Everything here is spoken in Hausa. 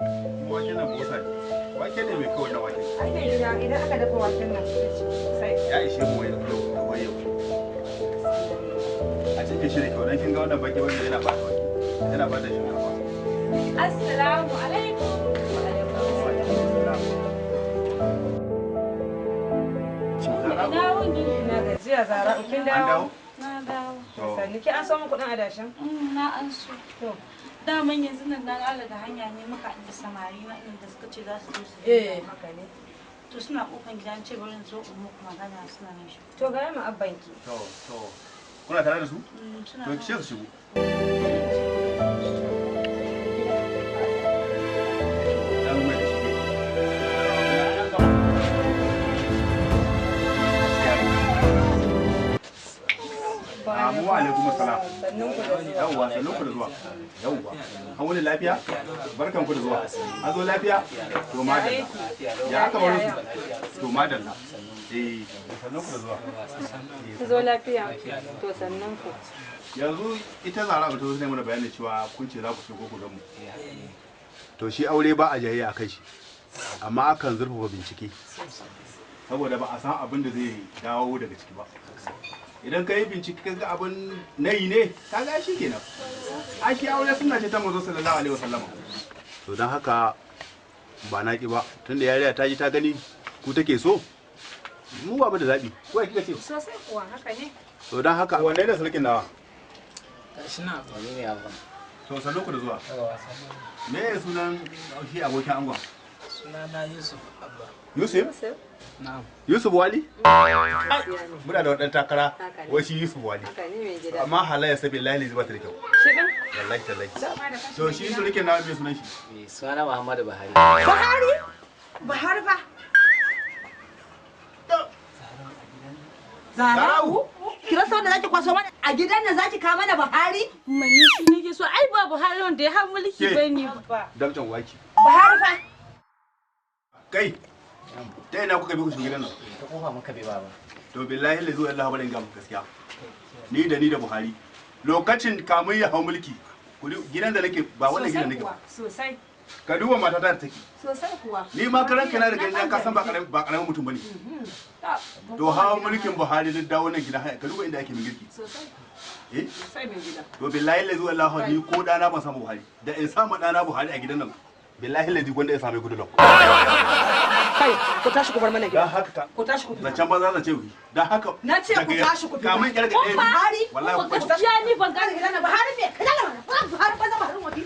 Kuma wake nan bosa ne. Wake ne mai kyau na wake. Ai mai gida, idan aka dafa waken nan sai Ya ishe mu yau yau yau. A cikin shi da kyau, dan kin ga wannan baki wanda yana bata wake. Yana bata shinkafa. Assalamu alaikum. Ina wuni? Ina gajiya, Zara, kin An dawo? dawo? Na dawo. To. Sannu, ki an so min kuɗin adashin? Na an so. To. Daman yanzu nan na ƙara da hanya ne muka haɗu da samari waɗanda suka ce za su zo su Eh, haka ne. To, suna ƙofan gida, an ce bari in zo in muku magana, suna nan shi. To, ga mu abbanki. To. Kuna tare da su? Suna To, ki ce nan. su shigo. Dan mai da shi gefe. Amu wa alaikum assalam. Sannun ku da zuwa. Yawwa, sannun ku da zuwa. Yawwa. An wuni lafiya? Barkan ku da zuwa. An zo lafiya? To, madalla. Ya aka baro su? To, madalla. Eh, sannun ku da zuwa. Ku zo lafiya. To, sannun ku. Yanzu ita Zara ta zo ne mana bayani cewa kun ce za ku shigo ku gan mu. To, shi aure ba a jayayya a kai shi. Amma akan zurfafa bincike. Saboda ba a san abin da zai dawo daga ciki ba. Idan ka yi bincike ka ga abin nayi ne, ka ga shi kenan. Ai shi aure suna ce ta Manzo sallallahu alaihi wasallama. To, don haka ba na ki ba, tunda yariya ta ji ta gani ku take so. Mu ba mu da zabi. Ko ya kika ce? Sosai kuwa, haka ne. To, don haka wanne ne sarkin nawa? Gashi na. Wani ne abin? To, sannu ku da zuwa. Yawa, sannu. Me ya sunan shi abokin angon? Sunana Yusuf Abba. Yusuf? Na'am. Yusuf Wali? Muna da wadan takara wai shi Yusuf Wali. Haka ne, mai gida. Amma halayya sabi lahi ba ta da kyau. Shi din? Wallahi tallahi. To, shi surukin nawa, me sunan shi? Eh, sunana Muhammadu Buhari. Buhari? Buhari fa? Zara'u. Ki rasa wanda zaki kwaso mana a gidan nan, zaki kawo mana Buhari? Mani shi nake so, ai ba Buhari wanda ya hau mulki Ke. ba ne. Damcan waki. Buhari fa? Kai. Ta ina kuka bi ku shiga gidan nan? Ta kofa muka bi, baba. To, billahi la zuwa Allah, bari ga muku gaskiya. Ni da Buhari. Lokacin kamun ya hau mulki, gidan da nake ba wannan gidan nake ba. Sosai. Ka duba matata da take. Sosai kuwa. Ni ma karan kana da gani ka san ba karamin mutum bane. To, hawan mulkin Buhari duk dawo nan gidan haya, ka duba inda ake min girki. Sosai. Eh? Sosai, mai gida. To, billahi lazi wallahi, ni ko dana ban samu Buhari. Da in samu dana Buhari a gidan nan, billahi lazi gwanda ya samu Goodluck. Kai, ku tashi ku bar mana gida. Dan haka ka Ku tashi ku fita. zancen banza zance wuyi. Dan haka Na ce ku tashi ku fita. Kamun kyarga ɗaya. Buhari? Wallahi ku Gaskiya ni ban Gane gidan nan Buhari me? Kada mana. Buhari ba, Buhari wabi.